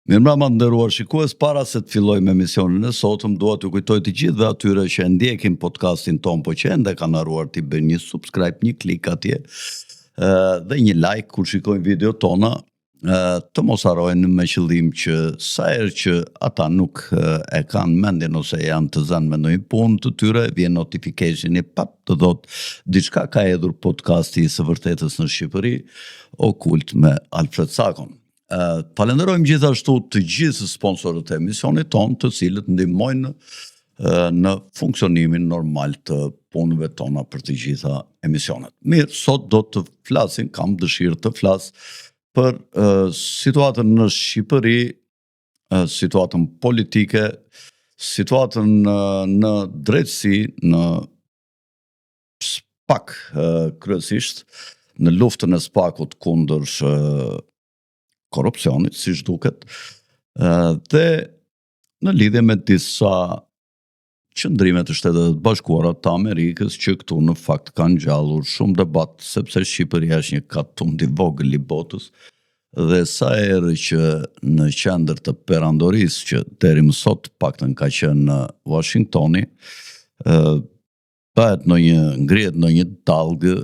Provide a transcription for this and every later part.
Mirëmbrëma të nderuar shikues, para se të fillojmë emisionin e sotëm, dua t'ju kujtoj të gjithëve atyre që e ndjekin podcastin tonë, po që ende kanë harruar t'i bëjnë një subscribe, një klik atje dhe një like kur shikojnë videot tona, të mos harrojnë me qëllim që sa herë që ata nuk e kanë mendjen ose janë të zënë me ndonjë punë të tyre, vjen notification-i pap të thotë diçka ka hedhur podcasti i së vërtetës në Shqipëri, Okult me Alfred Cakon. Falenderojmë gjithashtu të gjithë sponsorët e emisionit tonë, të cilët ndihmojnë në funksionimin normal të punëve tona për të gjitha emisionet. Mirë, sot do të flasim, kam dëshirë të flas për uh, situatën në Shqipëri, uh, situatën politike, situatën uh, në drejtësi, në SPAK uh, kryesisht, në luftën e SPAK-ut kundër uh, korrupsionit, siç duket, uh, dhe në lidhje me disa qëndrime të Shteteve të Bashkuara të Amerikës që këtu në fakt kanë ngjallur shumë debat sepse Shqipëria është një katund i vogël i botës dhe sa herë që në qendër të perandorisë që deri më sot paktën ka qenë në Washingtoni, bëhet ndonjë ngrihet ndonjë dallgë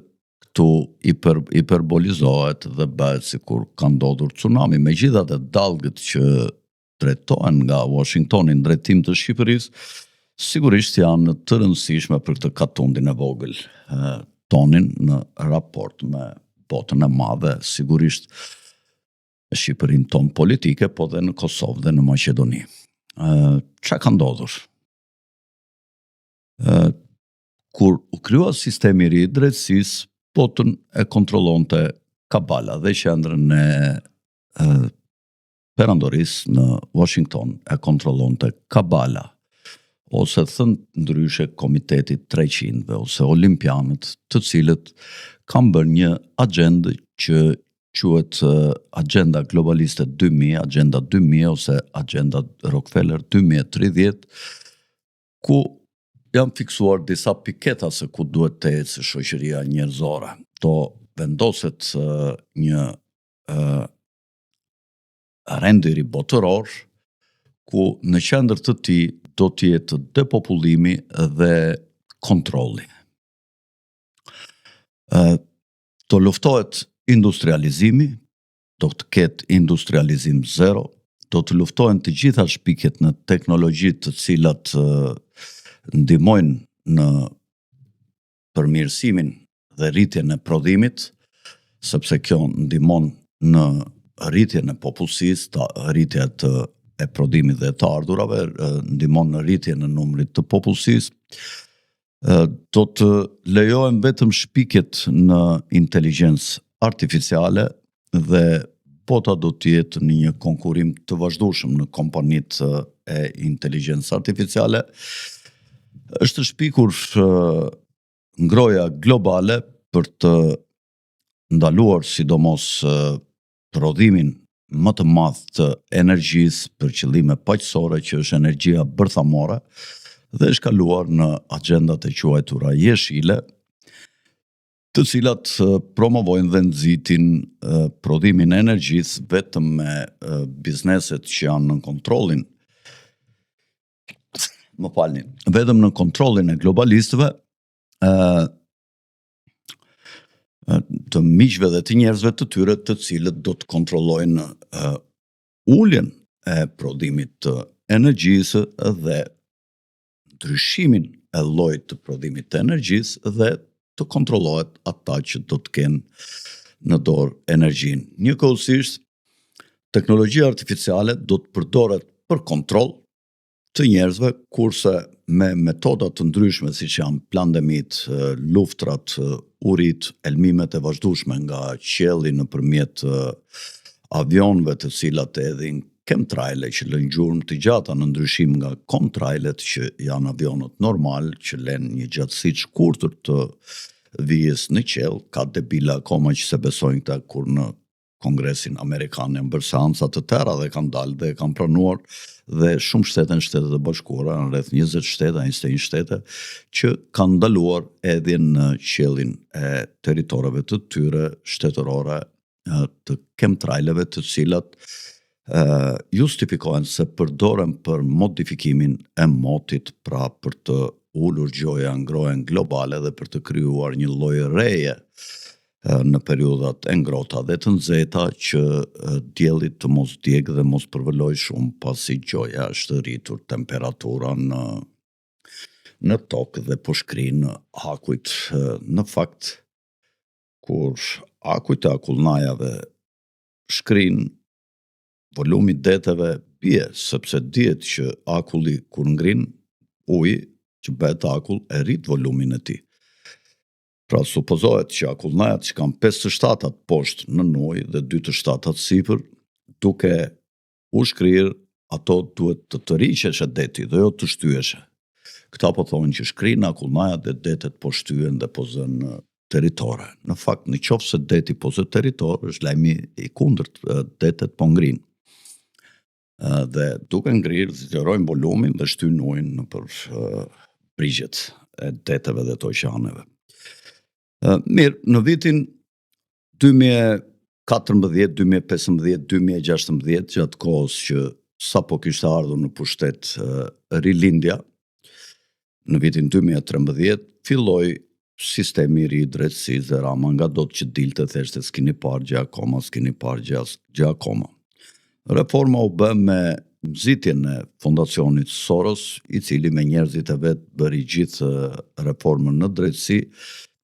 këtu hiper, hiperbolizohet dhe bëhet sikur ka ndodhur tsunami. Megjithatë dallgët që drejtohen nga Washingtoni në drejtim të Shqipërisë, sigurisht janë të rëndësishme për këtë katundin e vogël tonin në raport me botën e madhe, sigurisht në Shqipërinë tonë politike, po dhe në Kosovë dhe në Maqedoni. Ça ka ndodhur? Kur u krijua sistemi i ri i drejtësisë, botën e kontrollonte Kabala dhe qendrën e perandorisë në Washington e kontrollonte Kabala, ose thënë ndryshe Komiteti 300-ve ose Olimpianët, të cilët kanë bërë një axhendë që quhet Axhenda Globaliste 2000, Axhenda 2000 ose Axhenda Rockefeller 2030, ku janë fiksuar disa piketa se ku duhet të ecë shoqëria njerëzore. Do vendoset një rend i ri botëror, ku në qendër të tij do të jetë depopullimi dhe kontrolli. Do luftohet industrializimi, do të ketë industrializim zero, do të luftohen të gjitha shpikjet në teknologji të cilat ndihmojnë në përmirësimin dhe rritjen e prodhimit, sepse kjo ndihmon në rritjen e popullsisë, ta, rritja të e prodhimit dhe të ardhurave, ndihmon në rritjen e numrit të popullsisë. Do të lejohen vetëm shpikjet në inteligjencë artificiale dhe bota do të jetë në një konkurrim të vazhdueshëm në kompanitë e inteligjencës artificiale. Është shpikur ngrohja globale për të ndaluar sidomos prodhimin më të madh të energjisë për qëllime paqësore që është energjia bërthamore dhe është kaluar në axhendat e quajtura jeshile, të cilat promovojnë dhe nxitin prodhimin e energjisë vetëm me bizneset që janë në kontrollin më falni, vetëm në kontrollin e globalistëve, ë të miqve dhe të njerëzve të tyre të cilët do të kontrollojnë uljen e prodhimit të energjisë dhe ndryshimin e llojit të prodhimit të energjisë dhe të kontrollohet ata që do të kenë në dorë energjinë. Njëkohësisht, teknologjia artificiale do të përdoret për kontroll të njerëzve, kurse me metoda të ndryshme siç janë pandemitë, luftrat, uritë, helmimet e vazhdueshme nga qielli nëpërmjet avionëve të cilat hedhin chemtraile që lënë gjurmë të gjata në ndryshim nga contrailet që janë avionët normal që lënë një gjatësi të shkurtër të vijës në qiell, ka debila akoma që s'e besojnë këta kur në Kongresin Amerikan janë bërë seanca të tëra dhe kanë dalë dhe kanë pranuar dhe shumë shtete në Shtetet e Bashkuara, në rreth 20 shtete, 21 shtete që kanë ndaluar edhe në qiellin e territoreve të tyre shtetërore të chemtraileve të cilat. Justifikohen se përdoren për modifikimin e motit, pra për të ulur gjoja ngrohjen globale dhe për të krijuar një lloj reje në periudhat e ngrohta dhe të nxehta që dielli të mos djegë dhe mos përvëlojë shumë pasi gjoja është rritur temperatura në në tokë dhe po shkrin akujt. Në fakt, kur akujt e akullnajave shkrin, volumi i deteve bie, sepse dihet që akulli kur ngrin, uji që bëhet akull e rrit volumin e tij. Pra supozohet që akullnajat që kanë 5 të shtatat poshtë nën ujë dhe 2 të shtatat sipër, duke u shkrirë, ato duhet të tërhiqeshe deti dhe jo të shtyheshe. Këta po thonë që shkrinë akullnajat dhe detet po shtyhen dhe po zënë territore. Në fakt, në qoftë se deti po zë territor, është lajmi i kundërt, detet po ngrinë. Dhe duke ngrirë, zgjerojnë volumin dhe shtyjnë ujin nëpër brigjet e deteve dhe të oqeaneve. Mirë, në vitin 2014, 2015, 2016, gjatë kohës që sapo kishte ardhur në pushtet Rilindja, në vitin 2013, filloi sistemi i ri i drejtësisë dhe Rama ngado që dilte theshte s'kini parë gjë akoma, s'kini parë gjë, gjë akoma. Reforma u bë me nxitjen e fondacionit Soros, i cili me njerëzit e vet bëri gjithë reformën në drejtësi,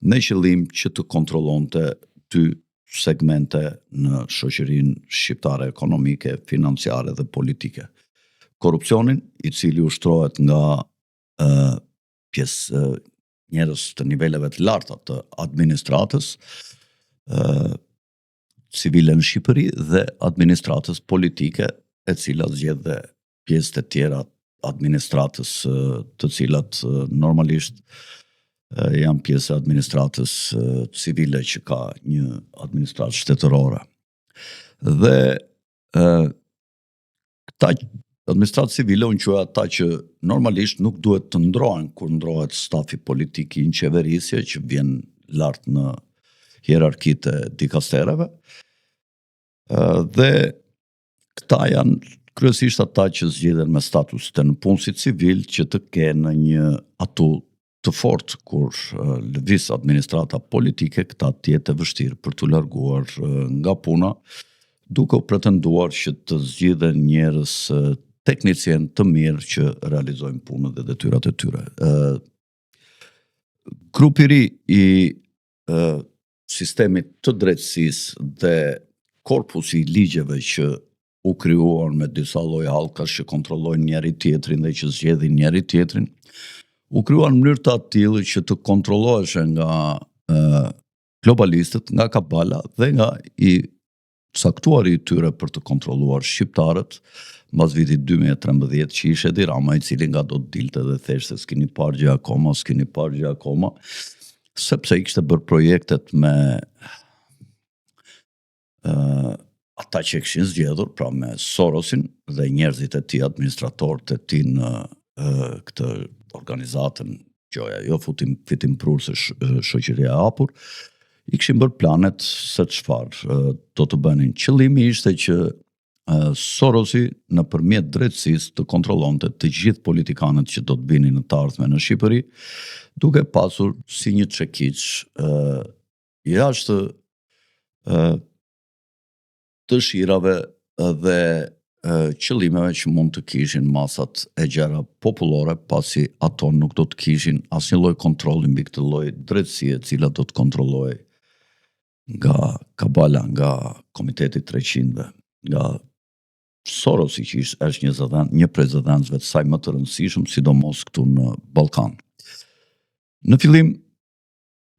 me qëllim që të kontrollonte dy segmente në shoqërinë shqiptare ekonomike, financiare dhe politike. Korrupsionin, i cili ushtrohet nga pjesë njerëz të niveleve të larta të administratës civile në Shqipëri dhe administratës politike, e cila zgjedh dhe pjesë të tjera administratës të cilat normalisht janë pjesë e administratës civile që ka një administratë shtetërore. Dhe këta administratë civile unë quaj ata që normalisht nuk duhet të ndrohen kur ndrohet stafi politik i një qeverisje që vjen lart në hierarkitë e dikastereve. Dhe këta janë kryesisht ata që zgjidhen me status të nëpunësit civil që të kenë një atu të fortë kur lëviz administrata politike, këta të jetë e vështirë për t'u larguar nga puna, duke u pretenduar që të zgjidhen njerëz teknicien të mirë që realizojnë punët dhe detyrat e tyre. Grupi i ri i sistemit të drejtësisë dhe korpusi i ligjeve që u krijuan me disa lloj hallkash që kontrollojnë njëri tjetrin dhe që zgjedhin njëri tjetrin, u krijuan në mënyrë të atillë që të kontrolloheshe nga e, globalistët, nga kabala dhe nga i caktuari i tyre për të kontrolluar shqiptarët mbas vitit 2013 që ishte Edi Rama i cili ngado të dilte dhe theshte s'kini parë gjë akoma, s'kini parë gjë akoma, sepse i kishte bërë projektet me uh, ata që e kishin zgjedhur, pra me Sorosin dhe njerëzit e tij, administratorët e tij në uh, këtë organizatën gjoja jo futim fitimprurëse shoqëria e hapur, i kishin bërë planet se çfarë do të bënin. Qëllimi ishte që Sorosi nëpërmjet drejtësisë të kontrollonte të gjithë politikanët që do të vinin në të ardhmen në Shqipëri, duke pasur si një çekiç jashtë dëshirave dhe qëllimeve që mund të kishin masat e gjera popullore, pasi ato nuk do të kishin asnjë lloj kontrolli mbi këtë lloj drejtësie, e cila do të kontrollohej nga Kabala, nga Komiteti 300-ve, nga Sorosi që ishte është një zëdhën, një prej zëdhënësve të saj më të rëndësishëm, sidomos këtu në Ballkan. Në fillim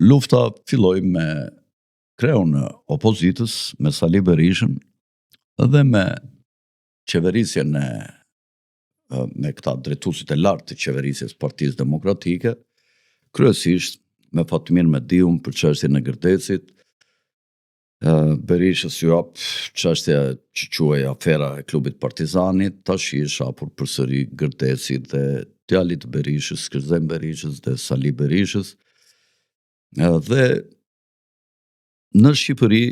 lufta filloi me kreun e opozitës, me Sali Berishën dhe me qeverisjen e me këta drejtuesit e lartë të qeverisjes Partisë Demokratike, kryesisht me Fatmir Mediun për çështjen e Gërdecit, Berishës iu hap çështja që quhej afera e klubit Partizanit, tash i është hapur përsëri Gërdeci dhe djalit të Berishës, Shkëlzen Berishës dhe Sali Berishës. Dhe në Shqipëri.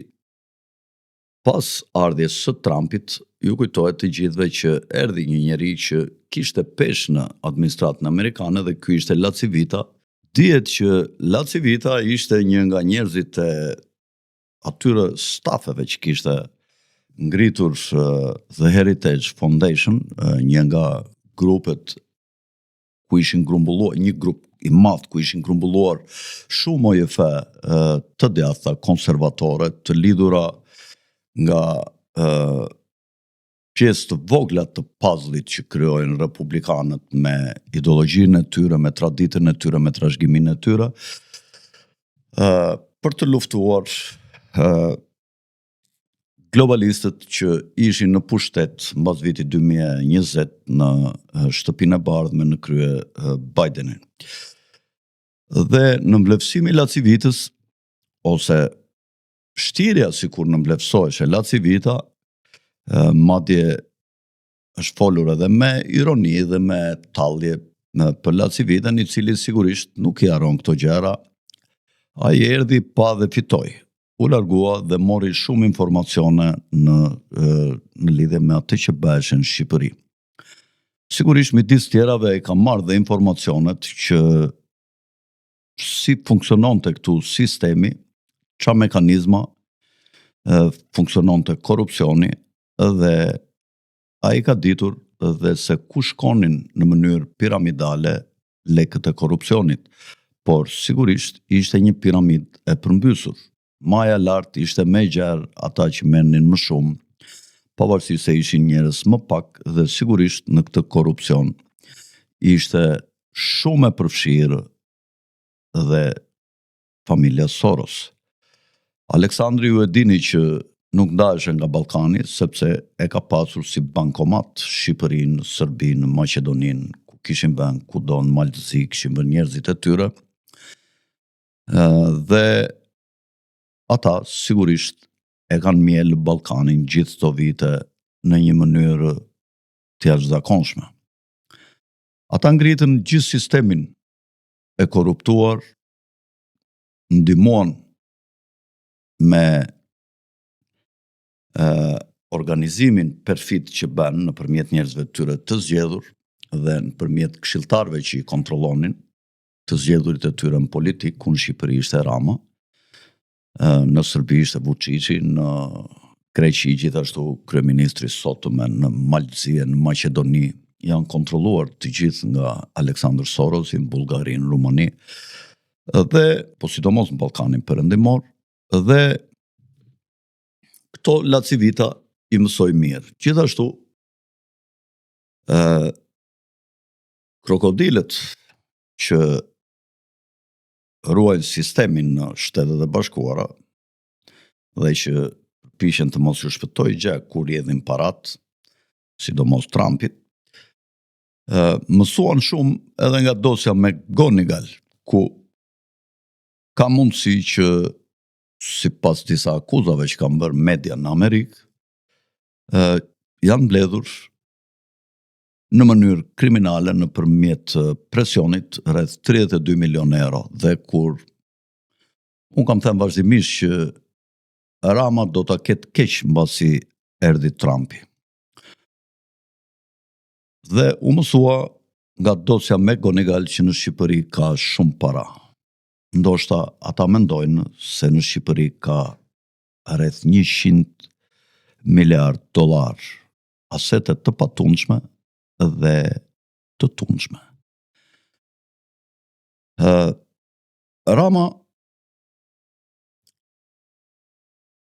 Pas ardhjes së Trumpit, ju kujtohet të gjithëve që erdhi një njeri që kishte peshë në administratën amerikane dhe ky ishte LaCivita. Dihet që LaCivita ishte një nga njerëzit e atyre stafeve që kishte ngritur The Heritage Foundation, një nga grupet ku ishin grumbulluar, një grup i madh ku ishin grumbulluar shumë OJF të djathta konservatore, të lidhura nga pjesë të vogla të puzzle-it që krijojnë republikanët me ideologjinë e tyre, me traditën e tyre, me trashëgiminë e tyre, për të luftuar globalistët që ishin në pushtet mbas vitit 2020 në Shtëpinë e Bardhë me në krye Bidenin. Dhe nënvlerësimi i LaCivitës, ose shtirja sikur nënvlerësoheshe LaCivita, madje është folur edhe me ironi dhe me tallje për LaCivitën, i cili sigurisht nuk i harron këto gjëra. Ai erdhi pa dhe fitoi. U largua dhe mori shumë informacione në në lidhje me atë që bëheshe në Shqipëri. Sigurisht midis tjerave e ka marrë dhe informacionet që si funksiononte këtu sistemi, ça mekanizma funksiononte korrupsioni dhe ai ka ditur dhe se ku shkonin në mënyrë piramidale lekët e korrupsionit, por sigurisht ishte një piramidë e përmbysur. Maja lart ishte më e gjerë ata që merrnin më shumë, pavarësisht se ishin njerëz më pak dhe sigurisht në këtë korrupsion ishte shumë e përfshirë dhe familja Soros. Aleksandri ju e dini që nuk ndaheshe nga Ballkani sepse e ka pasur si bankomat Shqipërinë, Serbinë, Maqedoninë, ku kishin vënë kudo në Mal të Zi, kishin vënë njerëzit e tyre. Dhe ata sigurisht e kanë mjelë Ballkanin gjithë këto vite në një mënyrë të jashtëzakonshme. Ata ngritën gjithë sistemin e korruptuar, ndihmuan me e, organizimin perfid që bënë nëpërmjet njerëzve të tyre të zgjedhur dhe nëpërmjet këshilltarëve që i kontrollonin të zgjedhurit e tyre në politikë, ku në Shqipëri ishte Rama, në Serbi ishte Vučići, në Greqi gjithashtu kryeministri i sotëm në Mal të Zi, në Maqedoni janë kontrolluar të gjithë nga Aleksandr Sorosi, në Bullgari, në Rumani dhe po sidomos në Ballkanin Perëndimor dhe këto LaCivita i mësoi mirë. Gjithashtu ë krokodilët që ruajnë sistemin në Shtetet e Bashkuara dhe që përpiqen të mos ju shpëtojë gjë kur rrjedhin parat, sidomos Trumpit, mësuan shumë edhe nga dosja McGonigal, ku ka mundësi që sipas disa akuzave që kanë bërë media në Amerikë, janë mbledhur në mënyrë kriminale nëpërmjet presionit rreth 32 milion euro dhe kur unë kam thënë vazhdimisht që Rama do ta ketë keq mbasi erdhi Trumpi. Dhe u mësua nga dosja McGonigal që në Shqipëri ka shumë para. Ndoshta ata mendojnë se në Shqipëri ka rreth 100 miliard dollar asete të patundshme dhe të tundshme. Rama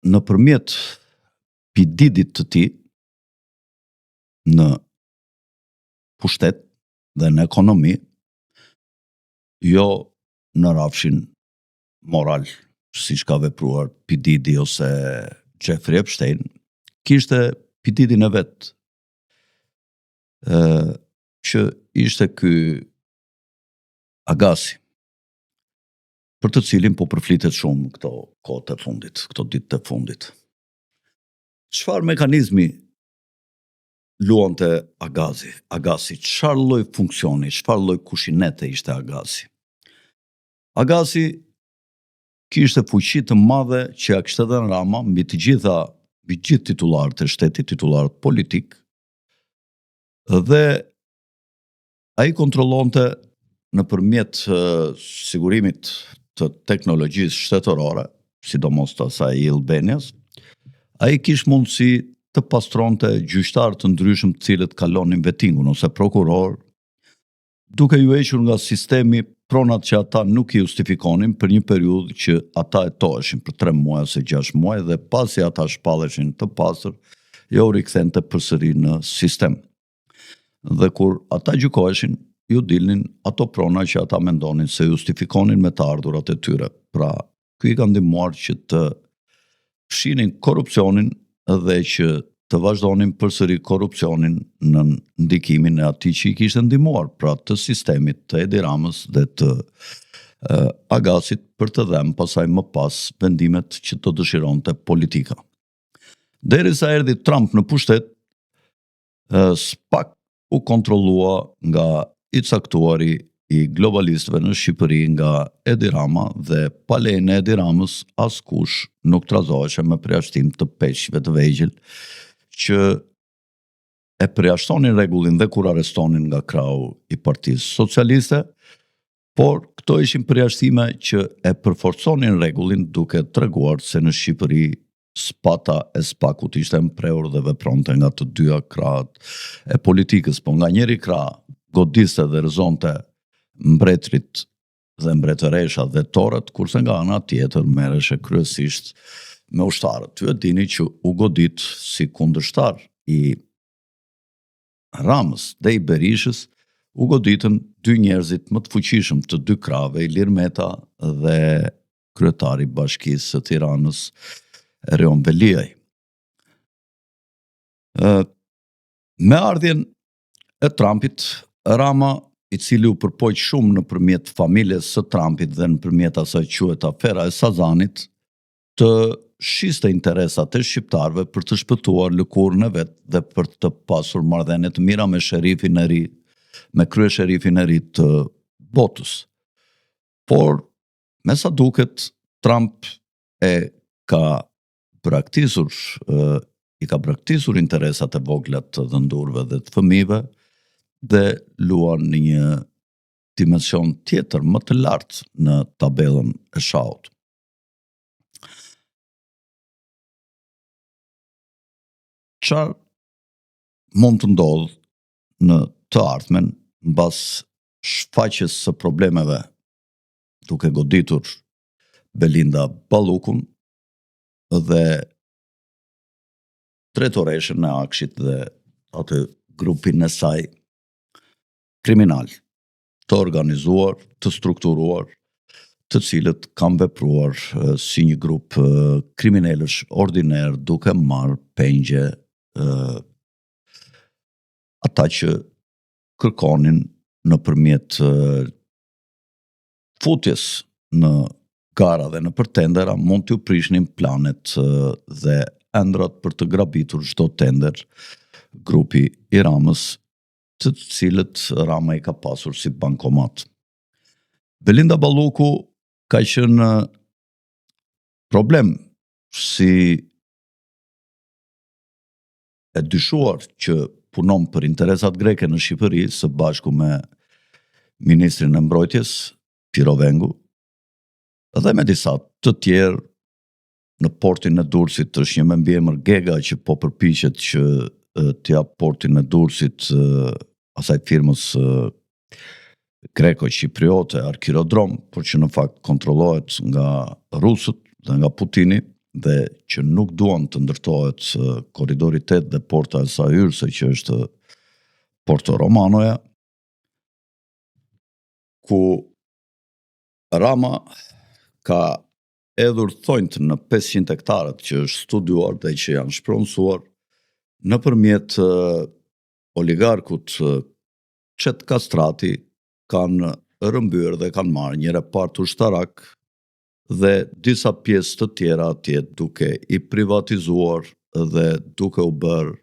nëpërmjet P. Diddy-t të tij në pushtet dhe në ekonomi, jo në rrafshin moral, siç ka vepruar P. Diddy ose Jeffrey Epstein, kishte P. Diddy-n e vet, që ishte ky Agasi, për të cilin po përflitet shumë këto kohët e fundit, këto ditët e fundit. Çfarë mekanizmi luante Agazi? Agasi, çfarë lloj funksioni, çfarë lloj kushinete ishte Agasi? Agasi kishte fuqi të madhe që ia kishte dhënë Rama mbi të gjitha mbi gjithë titullarët e shtetit, titullarët politikë, dhe ai kontrollonte nëpërmjet sigurimit të teknologjisë shtetërore, sidomos të asaj e-Albanias, ai kish mundësi të pastronte gjyqtarë të ndryshëm të cilët kalonin vetingun ose prokurorë, duke ju hequr nga sistemi pronat që ata nuk i justifikonin për një periudhë që ata hetoheshin për 3 muaj ose 6 muaj dhe pasi ata shpalleshin të pastër, ju rikthente përsëri në sistem. Dhe kur ata gjykoheshin, ju dilnin ato prona që ata mendonin se justifikonin me të ardhurat e tyre. Pra, ky i ka ndihmuar që të fshinin korrupsionin dhe që të vazhdonin përsëri korrupsionin në ndikimin e atij që i kishte ndihmuar, pra të sistemit të Edi Ramës dhe të uh, Agasit për të dhënë pasaj më pas vendimet që të dëshironte politika. Derisa erdhi Trump në pushtet, SPAK u kontrollua nga i caktuari i globalistëve në Shqipëri nga Edi Rama dhe pa lejen e Edi Ramës askush nuk trazoheshe me përjashtim të peshqve të vegjël që e përjashtonin rregullin dhe kur arrestonin nga krahu i Partisë Socialiste, por këto ishin përjashtime që e përforconin rregullin duke treguar se në Shqipëri Spata e SPAK-ut ishte mprehur dhe vepronte nga të dyja krahët e politikës, po nga njëri krah godiste dhe rrëzonte mbretërit dhe mbretëreshat dhe torët, kurse nga ana tjetër merreshe kryesisht me ushtarët. Ju e dini që u godit si kundërshtar i Ramës dhe i Berishës, u goditën dy njerëzit më të fuqishëm të dy krahëve, Ilir Meta dhe kryetari i Bashkisë së Tiranës, Erion Veliaj. Me ardhjen e Trumpit, Rama, i cili u përpoq shumë nëpërmjet familjes së Trumpit dhe nëpërmjet asaj quhet afera e Sazanit, të shiste interesat e shqiptarëve për të shpëtuar lëkurën e vet dhe për të pasur marrëdhënie të mira me sherifin e ri, me kryesherifin e ri të botës. Por, me sa duket, Trump e ka braktisur, i ka braktisur interesat e vogla të dhëndurëve dhe të fëmijëve dhe luan në një dimension tjetër më të lartë në tabelën e shahut. Çfarë mund të ndodhë në të ardhmen mbas shfaqjes së problemeve duke goditur Belinda Ballukun dhe drejtoreshën e AKSHI-t dhe atë grupin e saj kriminal të organizuar, të strukturuar, të cilët kanë vepruar si një grup kriminelësh ordiner duke marrë pengje ata që kërkonin nëpërmjet futjes në gara dhe nëpër tendera mund t'ju prishnin planet dhe ëndrrat për të grabitur çdo tender grupi i Ramës, të cilët Rama i ka pasur si bankomat. Belinda Balluku ka qenë problem si e dyshuar që punon për interesat greke në Shqipëri së bashku me ministrin e mbrojtjes Pirro Vengu dhe me disa të tjerë në portin e Durrësit është një me mbiemër Gega që po përpiqet që t'i japë portin e Durrësit asaj firmës greko-qipriote Arkirodrom, por që në fakt kontrollohet nga rusët dhe nga Putini dhe që nuk duan të ndërtohet korridori 8 dhe porta e saj hyrëse që është Porto Romanoja, ku Rama ka hedhur thonjtë në 500 hektarët që është studiuar dhe që janë shpronësuar nëpërmjet oligarkut Çet Kastrati kanë rrëmbyer dhe kanë marrë një repart ushtarak dhe disa pjesë të tjera atje duke i privatizuar dhe duke u bërë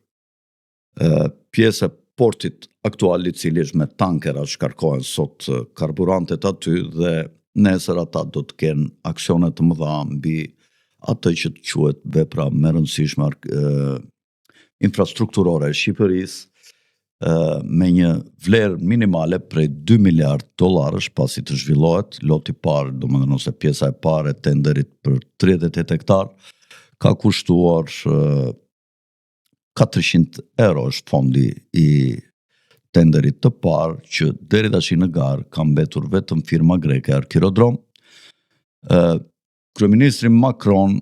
pjesë e portit aktual i cili është me tankera shkarkohen sot karburantet aty dhe nesër ata do të kenë aksione të mëdha mbi atë që të quhet vepra më e rëndësishme infrastrukturore e Shqipërisë, me një vlerë minimale prej 2 miliard dollarësh pasi të zhvillohet loti i parë, domethënë ose pjesa e parë e tenderit për 38 hektar, ka kushtuar 400 euro është fondi i tenderit të parë që deri tash në garë ka mbetur vetëm firma greke Arkirodrom. Kryeministri Macron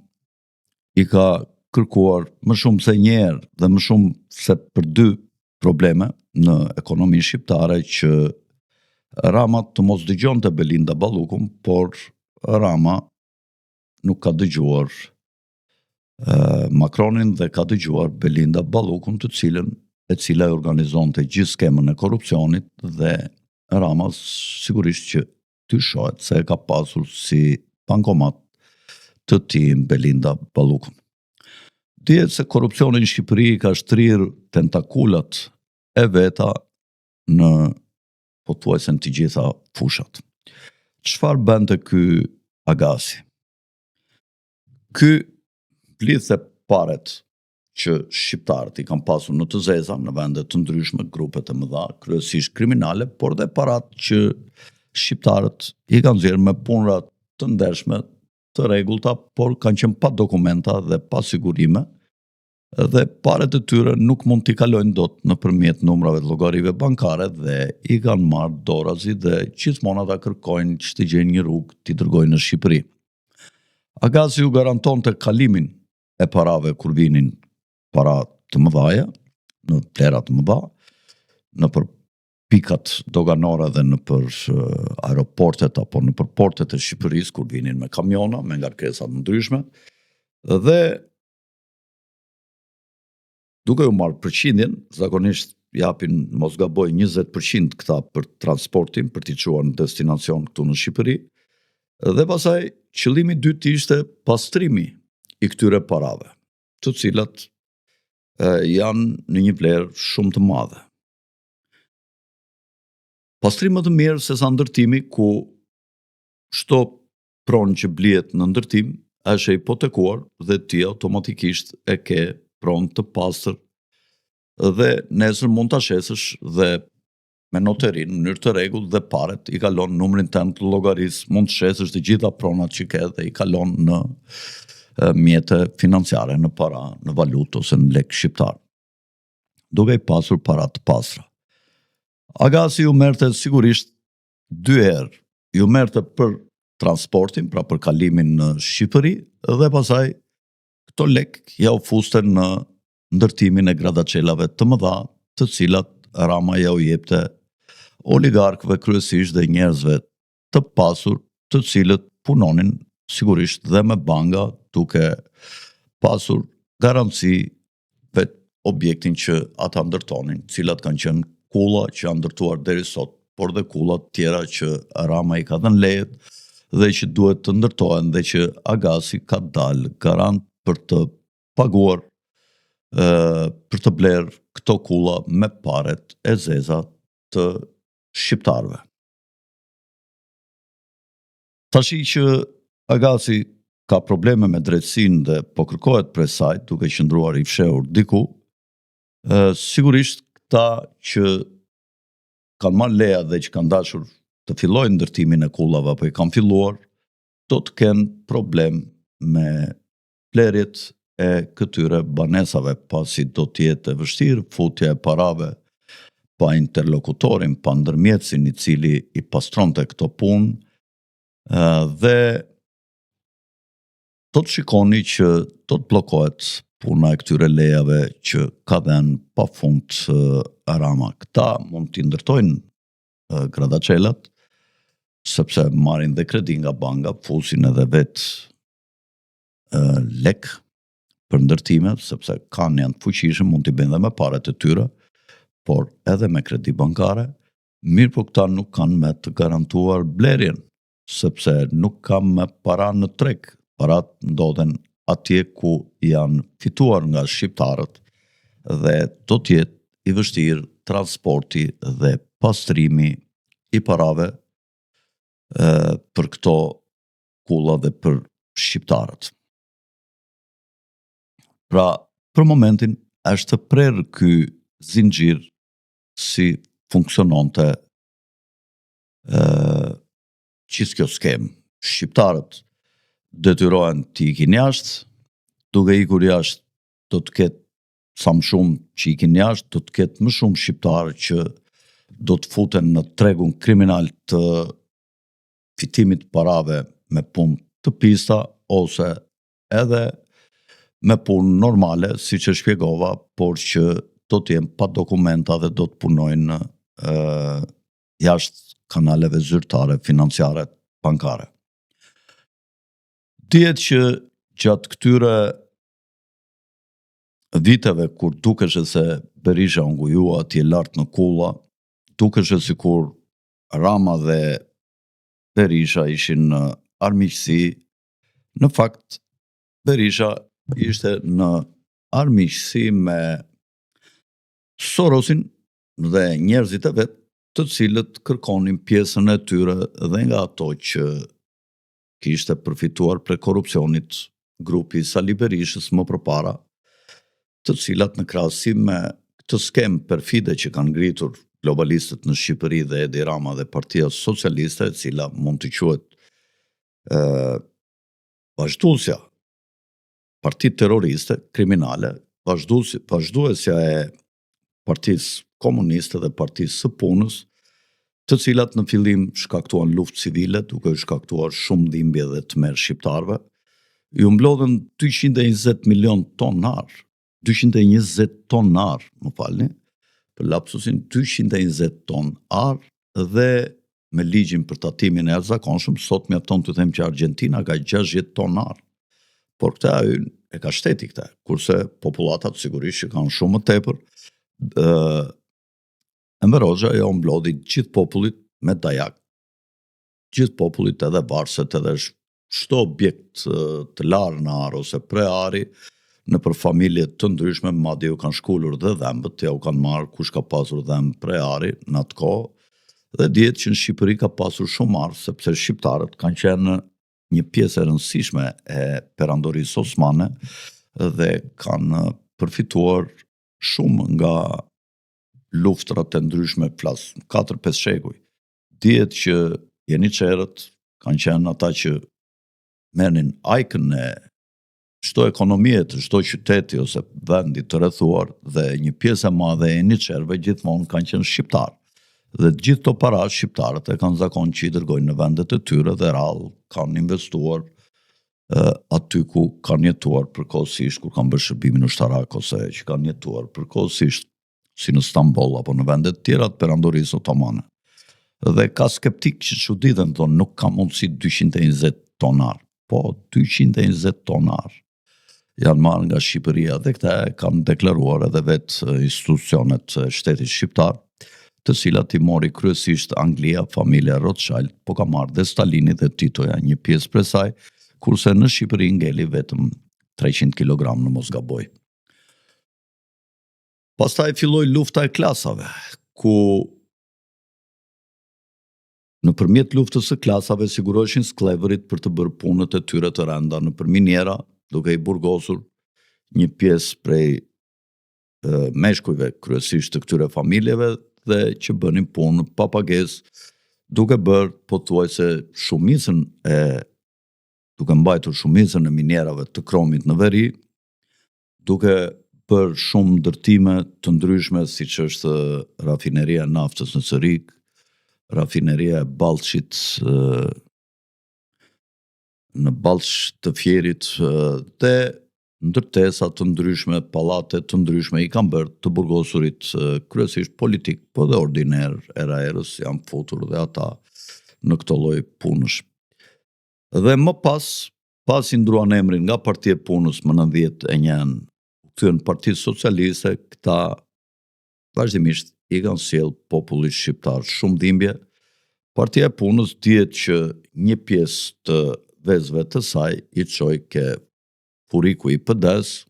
i ka kërkuar më shumë se një herë dhe më shumë se për dy probleme në ekonominë shqiptare që Rama të mos dëgjonte Belinda Ballukun, por Rama nuk ka dëgjuar Macronin dhe ka dëgjuar Belinda Ballukun, të cilën e cila e organizonte gjithë skemën e korrupsionit dhe Rama sigurisht që dyshohet se e ka pasur si bankomat të tij Belinda Ballukun. Dihet se korrupsioni në Shqipëri ka shtrirë tentakulat e veta në pothuajse në të gjitha fushat. Çfarë bënte ky Agasi? Ky mblidhte paret që shqiptarët i kanë pasur në të zeza në vende të ndryshme, grupe të mëdha, kryesisht kriminale, por dhe parat që shqiptarët i kanë nxjerrë me punëra të ndershme, të rregullta, por kanë qenë pa dokumenta dhe pa sigurime, dhe paret e tyre nuk mund t'i kalojnë dot nëpërmjet numrave të llogarive bankare dhe i kanë marrë dorazi dhe gjithmonë ata kërkojnë që të gjejnë një rrugë t'i dërgojnë në Shqipëri. Agasi u garantonte kalimin e parave kur vinin para të mëdhaja, në vlera të mëdha, nëpër pikat doganore dhe nëpër aeroportet apo nëpër portet e Shqipërisë kur vinin me kamiona, me ngarkesa të ndryshme dhe duke u marrë përqindjen, zakonisht japin mos gaboj 20% këta për transportin, për t'i çuar në destinacion këtu në Shqipëri, dhe pastaj qëllimi i dytë ishte pastrimi i këtyre parave, të cilat e, janë në një vlerë shumë të madhe. Pastrim më të mirë se sa ndërtimi ku çdo pronë që blihet në ndërtim është e hipotekuar dhe ti automatikisht e ke pronë të pastër dhe nesër mund ta shesësh dhe me noterin në mënyrë të rregullt dhe paret i kalon numrin tënd të llogarisë, mund të shesësh të gjitha pronat që ke dhe i kalon në mjete financiare, në para, në valutë ose në lek shqiptar. Duke i pasur para të pastra. Agasi ju merrte sigurisht dy herë ju merrte për transportin, pra për kalimin në Shqipëri dhe pastaj këto lek ja u fuste në ndërtimin e gradaçelave të mëdha, të cilat Rama ja u jepte oligarkëve kryesisht dhe njerëzve të pasur, të cilët punonin sigurisht dhe me banka duke pasur garanci vetë objektin që ata ndërtonin, cilat kanë qenë kulla që janë ndërtuar deri sot, por dhe kulla të tjera që Rama i ka dhënë lejet dhe që duhet të ndërtohen dhe që Agasi ka dalë garant për të paguar për të blerë këto kulla me paret e zeza të shqiptarëve. Tashi që Agasi ka probleme me drejtësinë dhe po kërkohet prej saj, duke qëndruar i fshehur diku, sigurisht këta që kanë marrë leja dhe që kanë dashur të fillojnë ndërtimin e kullave apo i kanë filluar, do të kenë problem me blerjet e këtyre banesave, pasi do të jetë e vështirë futja e parave pa interlokutorin, pa ndërmjetësin i cili i pastronte këto punë dhe do të shikoni që do të bllokohet puna e këtyre lejave që ka dhënë pa fund Rama. Këta mund t'i ndërtojnë gradaçelat, sepse marrin dhe kredi nga banka, fusin edhe vetë lek për ndërtime, sepse kanë janë të fuqishëm, mund t'i bëjnë dhe me paret e tyre, por edhe me kredi bankare, mirëpo këta nuk kanë me të garantuar blerjen, sepse nuk ka më para në treg, parat ndodhen atje ku janë fituar nga shqiptarët dhe do të jetë i vështirë transporti dhe pastrimi i parave për këto kulla dhe për shqiptarët. Pra, për momentin është prerë ky zinxhir si funksiononte ë gjithë kjo skemë. Shqiptarët detyrohen të ikin jashtë, duke ikur jashtë do të ketë sa më shumë që ikin jashtë, do të ketë më shumë shqiptarë që do të futen në tregun kriminal të fitimit parave me punë të pista ose edhe me punë normale, siç e shpjegova, por që do të jenë pa dokumenta dhe do të punojnë ë jashtë kanaleve zyrtare financiare bankare. Dihet që gjatë këtyre viteve kur dukeshe se Berisha u ngujua atje lart në kulla, dukeshe sikur Rama dhe Berisha ishin në armiqësi. Në fakt, Berisha ishte në armiqësi me Sorosin dhe njerëzit e vet, të cilët kërkonin pjesën e tyre dhe nga ato që kishte përfituar prej korrupsionit grupi i Sali Berishës më përpara, të cilat në krahasim me këtë skemë perfide që kanë ngritur globalistët në Shqipëri dhe Edi Rama dhe Partia Socialiste, e cila mund të quhet ë vazhduesja parti terroriste, kriminale, vazhduesja e Partisë Komuniste dhe Partisë së Punës, të cilat në fillim shkaktuan luftë civile, duke u shkaktuar shumë dhimbje dhe tmerr shqiptarëve, ju mblodhën 220 milion ton ar, 220 ton ar, më falni, për lapsusin 220 ton ar dhe me ligjin për tatimin e jashtëzakonshëm, sot mjafton të them që Argentina ka 60 ton ar. Por këtë ajo e ka shteti këtë, kurse popullatat sigurisht që kanë shumë më tepër, ë Enver Hoxha ja u mblodhi gjithë popullit me dajak. Gjithë popullit edhe varëset edhe çdo objekt të larë në ar ose pre ari nëpër familje të ndryshme, madje ju kanë shkulur dhe dhëmbët, ja u kanë marrë kush ka pasur dhëmbë pre ari në atë kohë, dhe dihet që në Shqipëri ka pasur shumë ar, sepse shqiptarët kanë qenë një pjesë e rëndësishme e perandorisë osmane dhe kanë përfituar shumë nga luftrat e ndryshme, flas 4-5 shekuj. Dihet që jeniçerët kanë qenë ata që merrnin ajkën e çdo ekonomie të çdo qyteti ose vendi të rrethuar dhe një pjesë e madhe e jeniçerëve gjithmonë kanë qenë shqiptarë. Dhe të gjithë këto para shqiptarët e kanë zakon që i dërgojnë në vendet e tyre dhe rrallë kanë investuar aty ku kanë jetuar përkohësisht, kur kanë bërë shërbimin ushtarak ose që kanë jetuar përkohësisht si në Stamboll apo në vende të tjera të perandorisë otomane. Dhe ka skeptik që çuditen, thonë nuk ka mundësi 220 ton ar. Po, 220 ton ar janë marrë nga Shqipëria dhe këta e kanë deklaruar edhe vetë institucionet e shtetit shqiptar, të cilat i mori kryesisht Anglia, familja Rothschild, po ka marrë dhe Stalini dhe Titoja një pjesë prej saj, kurse në Shqipëri ngeli vetëm 300 kg në mos gaboj. Pastaj filloi lufta e klasave, ku nëpërmjet luftës së klasave siguroheshin skllevërit për të bërë punët e tyre të rënda nëpër miniera, duke i burgosur një pjesë prej meshkujve kryesisht të këtyre familjeve dhe që bënin punë pa pagesë, duke bërë pothuajse shumicën e duke mbajtur shumicën e minierave të kromit në veri, duke bërë shumë ndërtime të ndryshme, siç është rafineria e naftës në Cërrik, rafineria e Ballshit në Ballsh të Fierit dhe ndërtesa të ndryshme, pallate të ndryshme i kanë bërë të burgosurit kryesisht politik, po dhe ordiner era erës janë futur dhe ata në këto lloj punësh. Dhe më pas, pasi ndruan emrin nga Parti e Punës më 91, u kthyen në Parti Socialiste, këta vazhdimisht i kanë sjellë popullit shqiptar shumë dhimbje. Partia e Punës dihet që një pjesë të vezëve të saj i çoi ke Furiku i PD-s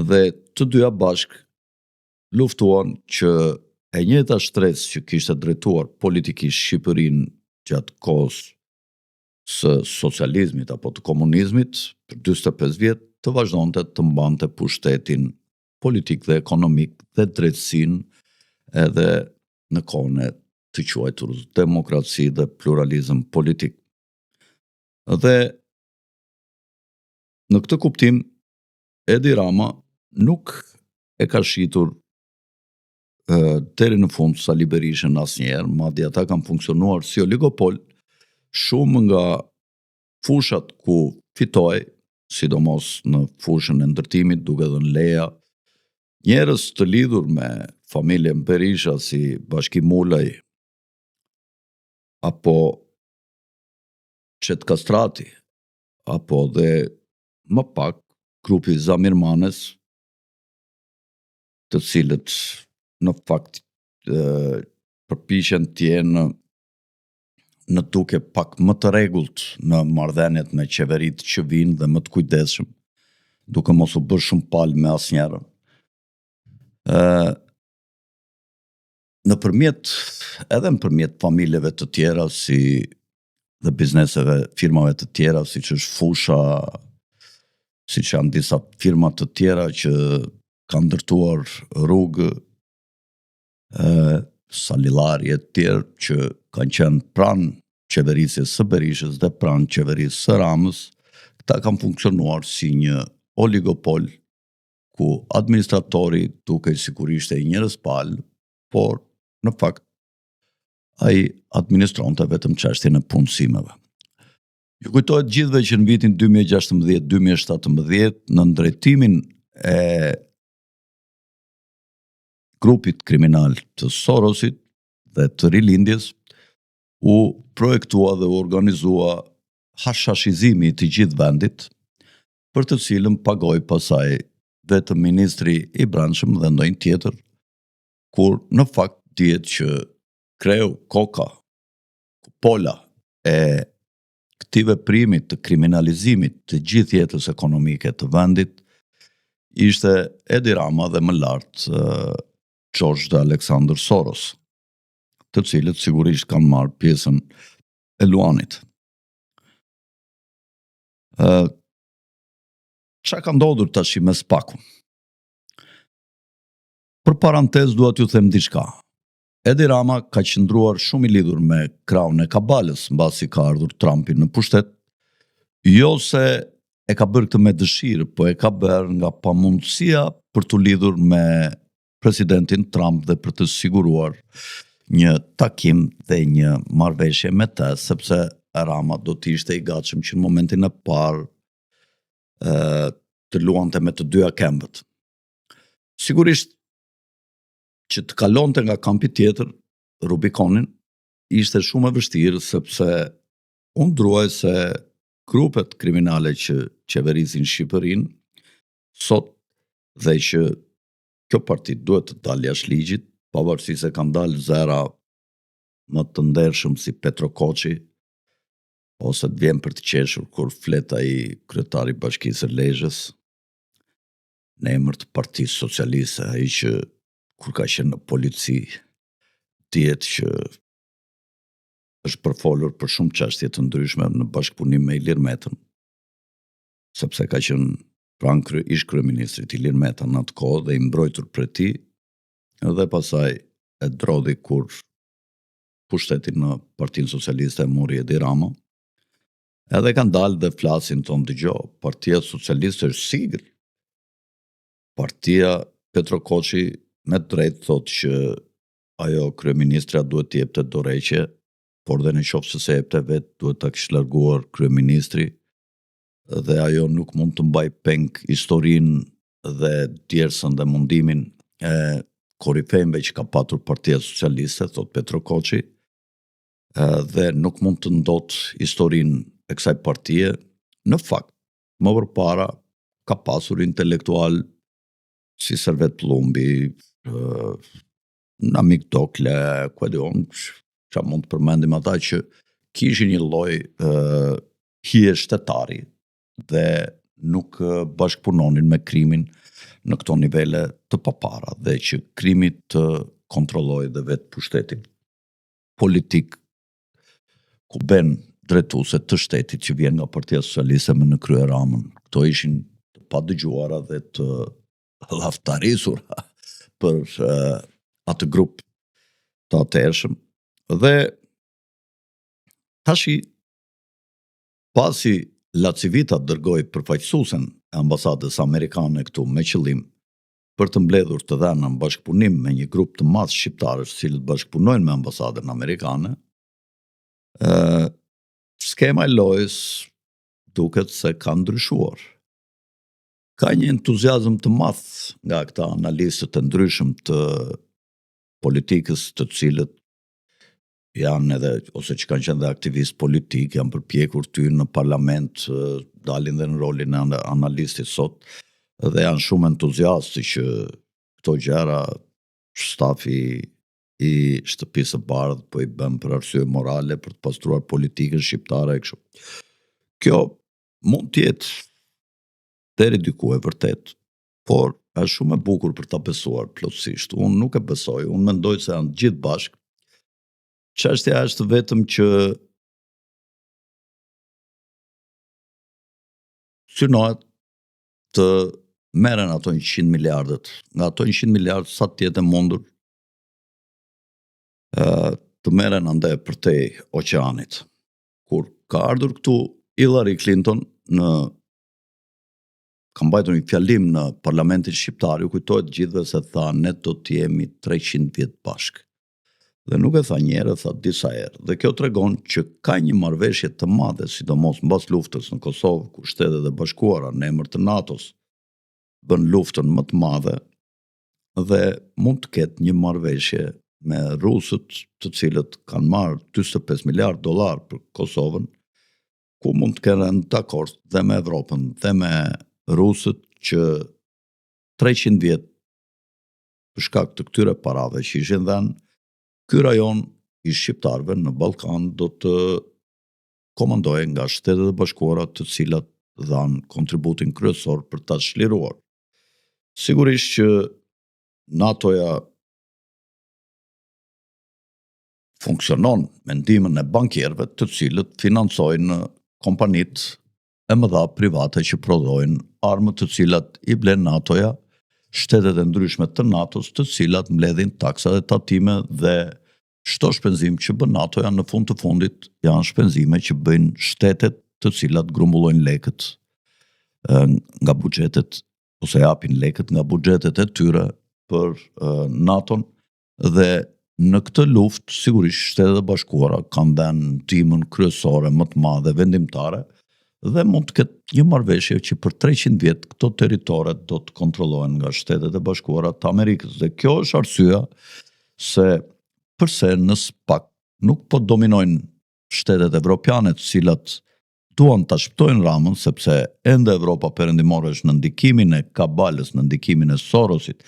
dhe të dyja bashkë luftuan që e njëjta shtresë që kishte drejtuar politikisht Shqipërinë gjatë kohës. së socializmit apo të komunizmit për 45 vjet të vazhdonte të mbante pushtetin politik dhe ekonomik dhe drejtësinë edhe në kohën e të quajturës demokraci dhe pluralizëm politik. Dhe në këtë kuptim Edi Rama nuk e ka shitur deri në fund Sali Berishën asnjëherë, madje ata kanë funksionuar si oligopol, shumë nga fushat ku fitoi, sidomos në fushën e ndërtimit, duke dhënë leja, njerëz të lidhur me familjen Berisha si Bashkim Ulaj apo Çet Kastrati, apo dhe më pak grupi Zamir Manes, të cilët në fakt përpiqen të jenë në duke pak më të rregullt në marrëdhëniet me qeveritë që vijnë dhe më të kujdesshëm, duke mos u bërë shumë palë me asnjërën. Ë nëpërmjet edhe nëpërmjet familjeve të tjera si dhe bizneseve, firmave të tjera siç është Fusha, siç janë disa firma të tjera që kanë ndërtuar rrugë e Salillari e tjerë që kanë qenë pranë qeverisjes së Berishës dhe pranë qeverisë së Ramës, këta kanë funksionuar si një oligopol ku administratori dukej sikur ishte i njërës palë, por në fakt ai administronte vetëm çështjen e punësimeve. Ju kujtohet gjithëve që në vitin 2016-2017 nën drejtimin e grupit kriminal të Sorosit dhe të Rilindjes u projektua dhe u organizua hashashizimi i të gjithë vendit, për të cilën pagoi pastaj vetëm ministri i Brendshëm dhe ndonjë tjetër, kur në fakt dihet që kreu, koka, kupola e këtij veprimi të kriminalizimit të gjithë jetës ekonomike të vendit ishte Edi Rama dhe më lart George dhe Alexander Soros, të cilët sigurisht kanë marrë pjesën e Luanit. Ë Ça ka ndodhur tashi me SPAK-un? Për parantezë dua t'ju them diçka. Edi Rama ka qëndruar shumë i lidhur me krahun e Kabalës mbasi ka ardhur Trumpi në pushtet, jo se e ka bërë këtë me dëshirë, po e ka bërë nga pamundësia për t'u lidhur me presidentin Trump dhe për të siguruar një takim dhe një marrëveshje me të, sepse Rama do të ishte i gatshëm që në momentin e parë të luante me të dyja këmbët. Sigurisht që të kalonte nga kampi tjetër, Rubikonin, ishte shumë e vështirë sepse unë druaj se grupet kriminale që qeverisin Shqipërinë sot dhe që kjo parti duhet të dalë jashtë ligjit, pavarësisht se kanë dalë zëra më të ndershëm si Petro Koçi, ose të vjen për të qeshur kur flet ai kryetari i Bashkisë së Lezhës, në emër të Partisë Socialiste, ai që kur ka qenë në polici, dihet që është përfolur për shumë çështje të ndryshme në bashkëpunim me Ilir Metën, sepse ka qenë pranë kry, ish kryeministrit Ilir Meta në atë kohë dhe i mbrojtur prej tij, dhe pastaj e drodhi kur pushtetin në Partinë Socialiste e mori Edi Rama. Edhe kanë dalë dhe flasin thonë dëgjo, Partia Socialiste është sigël. Partia Petro Koçi me drejt thotë që ajo kryeministrja duhet të jepte dorëheqje, por dhe në qoftë se s'e jepte vetë, duhet ta kishte larguar kryeministri dhe ajo nuk mund të mbajë peng historinë dhe djersën dhe mundimin e korifejve që ka patur Partia Socialiste, thotë Petro Koçi, dhe nuk mund të ndotë historinë e kësaj partie. Në fakt, më përpara ka pasur intelektual si Servet Pëllumbi, Namik Dokle, ku e di unë, ça mund të përmendim ata që kishin një lloj hije shtetari dhe nuk bashkëpunonin me krimin në këto nivele të papara dhe që krimi të kontrollojë dhe vetë pushtetin politik ku ben drejtuese të shtetit që vjen nga Partia Socialiste me në krye Ramën. Këto ishin të padëgjuara dhe të llaftarisura për uh, atë grup të atëhershëm. Dhe tashi pasi LaCivita dërgoi përfaqësuesen e ambasadës amerikane këtu me qëllim për të mbledhur të dhëna në bashkëpunim me një grup të madh shqiptarësh të cilët bashkëpunojnë me ambasadën amerikane, ë skema e lojës duket se ka ndryshuar. Ka një entuziazëm të madh nga këta analistët e ndryshëm të politikës, të cilët janë edhe ose që kanë qenë dhe aktivistë politikë, janë përpjekur të hyjnë në parlament, dalin dhe në rolin e analistit sot dhe janë shumë entuziastë që këto gjëra stafi i Shtëpisë së Bardhë po i bën për arsye morale për të pastruar politikën shqiptare e kështu. Kjo mund të jetë deri diku e vërtetë, por është shumë e bukur për ta besuar plotësisht. Unë nuk e besoj, unë mendoj se janë të gjithë bashkë. Çështja është vetëm që synohet të merren ato 100 miliardët. Nga ato 100 miliardë sa të jetë e mundur të merren andej përtej oqeanit. Kur ka ardhur këtu Hillary Clinton në ka mbajtur një fjalim në parlamentin shqiptar, ju kujtohet të gjithëve se tha ne do të jemi 300 vjet bashkë. Dhe nuk e tha një herë, e tha disa herë. Dhe kjo tregon që ka një marrëveshje të madhe, sidomos mbas luftës në Kosovë, ku Shtetet e Bashkuara në emër të NATO-s bën luftën më të madhe dhe mund të ketë një marrëveshje me rusët, të cilët kanë marrë 45 miliardë dollarë për Kosovën, ku mund të kenë rënë dakord dhe me Evropën dhe me rusët që 300 vjet për shkak të këtyre parave që ishin dhënë, ky rajon i shqiptarëve në Ballkan do të komandohej nga Shtetet e Bashkuara, të cilat dhanë kontributin kryesor për ta çliruar. Sigurisht që NATO-ja funksionon me ndihmën e bankierëve të cilët financojnë kompanitë e mëdha private që prodhojnë armët të cilat i blen NATO-ja, shtetet e ndryshme të NATO-s të cilat mbledhin taksa dhe tatime dhe çdo shpenzim që bën NATO-ja në fund të fundit janë shpenzime që bëjnë shtetet të cilat grumbullojnë lekët nga buxhetet ose japin lekët nga buxhetet e tyre për NATO-n Dhe në këtë luftë, sigurisht Shtetet e Bashkuara kanë dhënë ndihmën kryesore më të madhe vendimtare dhe mund të ketë një marrëveshje që për 300 vjet këto territore do të kontrollohen nga Shtetet e Bashkuara të Amerikës. Dhe kjo është arsyeja se përse në SPAK nuk po dominojnë shtetet evropiane të cilat duan ta shpëtojnë Ramën sepse ende Evropa Perëndimore është në ndikimin e kabalës, në ndikimin e Sorosit,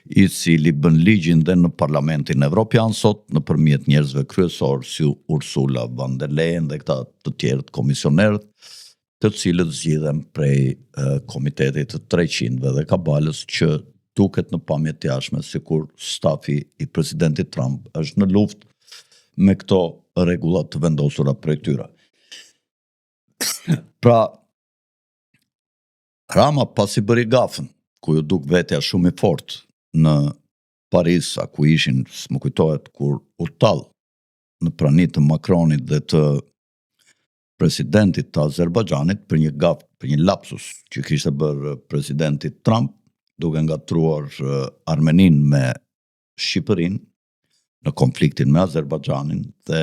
i cili bën ligjin dhe në Parlamentin Evropian sot nëpërmjet njerëzve kryesorë si Ursula von der Leyen dhe këta të tjerët komisionerët, të cilët zgjidhen prej Komitetit të 300-ve dhe kabalës që duket në pamje të jashtme sikur stafi i presidentit Trump është në luftë me këto rregulla të vendosura prej tyre. Pra, Rama pasi bëri gafën, ku iu duk vetja shumë i fortë në Paris, a ku ishin, s'më kujtohet, kur u tall në prani të Macronit dhe të presidentit të Azerbajxhanit për një gafë, për një lapsus që kishte bërë presidenti Trump, duke ngatërruar Armeninë me Shqipërinë në konfliktin me Azerbajxhanin dhe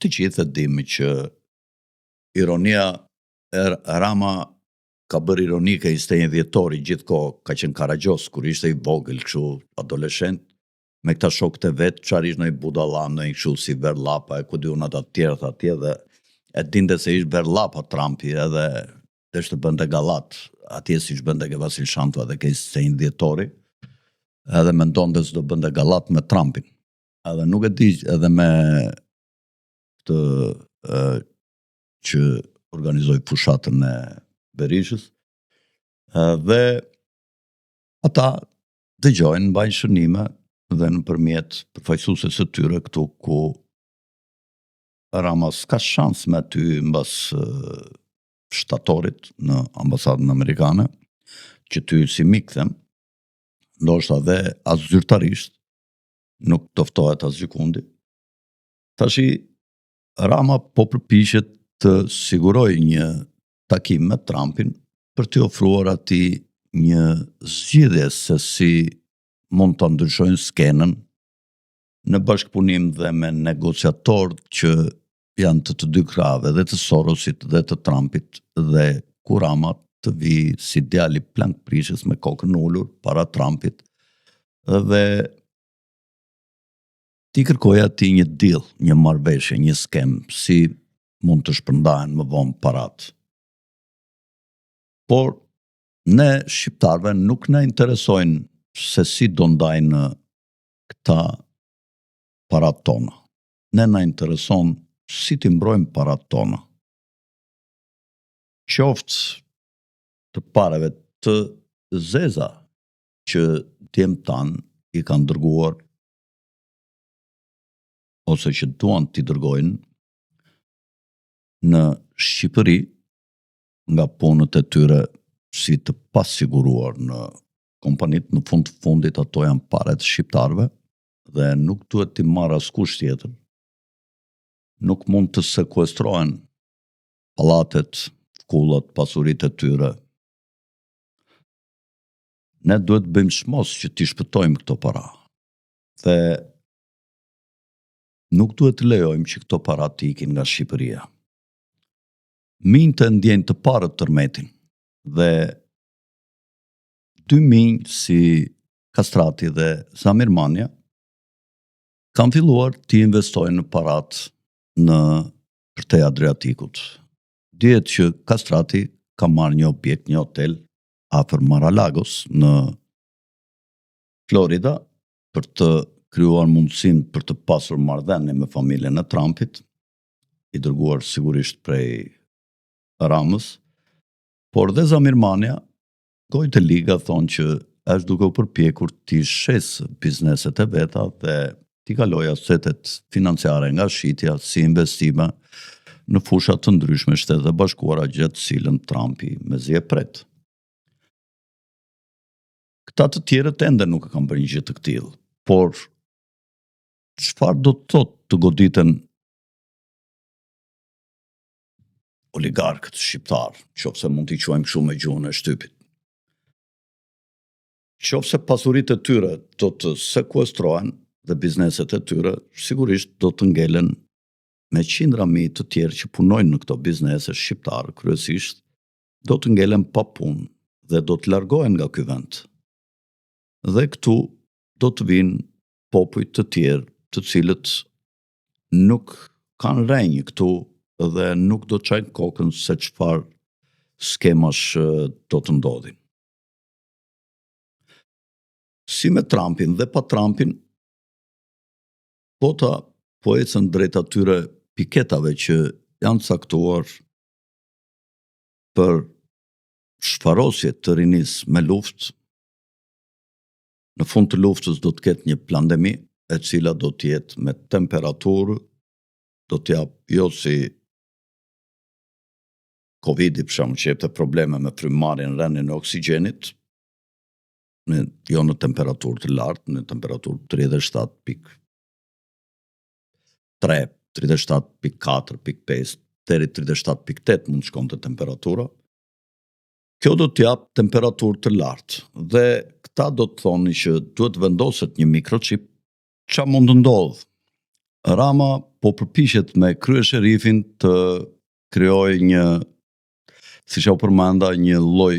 të gjithë e dimë që ironia e Rama ka bërë ironike 21 dhjetori gjithkohë ka qenë karagjoz kur ishte i vogël kështu adoleshent me këta shokët e vet çfarë ishte ndonjë budalla ndonjë kështu si Verllapa e ku di unë ata të tjerët atje dhe e dinte se ishte Verllapa Trumpi edhe desh të bënte gallat atje siç bënte ke Vasil Shanto edhe ke 21 dhjetori edhe mendonte se do bënte gallat me Trumpin edhe nuk e di edhe me këtë e, që organizoi fushatën e Berishës dhe ata dëgjojnë, mbajnë shënime dhe nëpërmjet përfaqësueses së tyre këtu ku. Rama s'ka shans me ty mbas shtatorit në ambasadën amerikane, që ty si mik them, ndoshta dhe as zyrtarisht, nuk do ftohet asgjëkundi. Tashi, Rama po përpiqet të sigurojë një takim me Trumpin për t'i ofruar atij një zgjidhje se si mund ta ndryshojnë skenën në bashkëpunim dhe me negociatorë që janë të të dy krahëve, dhe të Sorosit dhe të Trumpit, dhe ku Rama të vijë si djali plankprishës me kokën ulur para Trumpit dhe t'i kërkojë atij një deal, një marrëveshje, një skemë si mund të shpërndahen më vonë paratë. Por ne shqiptarëve nuk na interesojnë se si do ndajnë këta paratë tona. Ne na intereson si t'i mbrojmë paratë tona. Qoftë të parave të zeza që djemtë tanë i kanë dërguar ose që duan t'i dërgojnë në Shqipëri nga punët e tyre si të pasiguruar në kompanitë, në fund të fundit ato janë pare të shqiptarëve dhe nuk duhet t'i marrë askush tjetër. Nuk mund të sekuestrohen pallatet, kullat, pasuritë e tyre. Ne duhet të bëjmë çmos që t'i shpëtojmë këto para. Dhe nuk duhet të lejojmë që këto para të ikin nga Shqipëria. Minjtë e ndjejnë të parët tërmetin dhe dy minj si Kastrati dhe Zamir Manja kanë filluar t'i investojnë paratë në përtej Adriatikut. Dihet që Kastrati ka marrë një objekt, një hotel afër Mar-a-Lagos në Florida për të krijuar mundësinë për të pasur marrëdhënie me familjen e Trumpit, i dërguar sigurisht prej Ramës, por dhe Zamir Manja, gojë të liga thonë që është duke u përpjekur t'i shesë bizneset e veta dhe t'i kalojë asetet financiare nga shitja si investime në fusha të ndryshme Shtetet e Bashkuara, gjë të cilën Trumpi mezi e pret. Këta të tjerët ende nuk e kanë bërë një gjë të këtillë, por çfarë do të thotë të goditen oligarkët shqiptarë, qoftë se mund t'i quajmë kështu me gjuhën e shtypit. Qoftë se pasuritë e tyre do të sekuestrohen dhe bizneset e tyre, sigurisht do të ngelen me qindra mijë të tjerë që punojnë në këto biznese shqiptarë kryesisht, do të ngelen pa punë dhe do të largohen nga ky vend. Dhe këtu do të vijnë popuj të tjerë, të cilët nuk kanë rrënjë këtu dhe nuk do të çajnë kokën se çfarë skemash do të ndodhin. Si me Trumpin dhe pa Trumpin, bota po ecën drejt atyre piketave që janë caktuar për shfarosje të rinisë me luftë. Në fund të luftës do të ketë një plandemi, e cila do të jetë me temperaturë, do të japë jo si Covidi për shembull që jepte probleme me frymëmarrjen, rënien e oksigjenit, në, jo në temperaturë të lartë, në temperaturë 37.3, 37.4.5, deri 37.8 mund të shkonte temperatura. Kjo do të japë temperaturë të lartë dhe këta do të thonë që duhet të vendoset një mikrochip. Ça mund të ndodhë? Rama po përpiqet me kryesherifin të krijojë një, siç e u përmenda, një lloj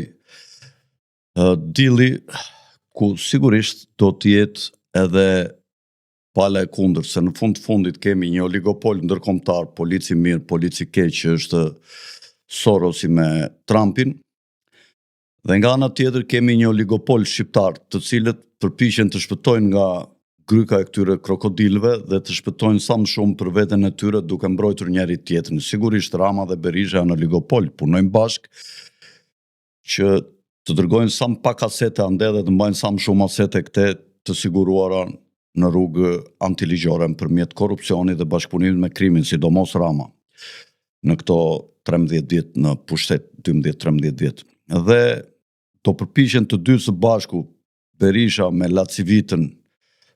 deal-i ku sigurisht do të jetë edhe pala e kundërt, se në fund të fundit kemi një oligopol ndërkombëtar, polici mirë, polici keq që është Sorosi me Trumpin. Dhe nga ana tjetër kemi një oligopol shqiptar, të cilët përpiqen të shpëtojnë nga gryka e këtyre krokodilëve dhe të shpëtojnë sa më shumë për veten e tyre duke mbrojtur njëri tjetrin. Sigurisht Rama dhe Berisha janë oligopol, punojnë bashkë që të dërgojnë sa më pak asete ande dhe të mbajnë sa më shumë asete këte të siguruara. në rrugë antiligjore nëpërmjet korrupsionit dhe bashkëpunimit me krimin, sidomos Rama, në këto 13 vjet në pushtet, 12-13 vjet. Dhe do përpiqen të dy së bashku, Berisha me Lacivitën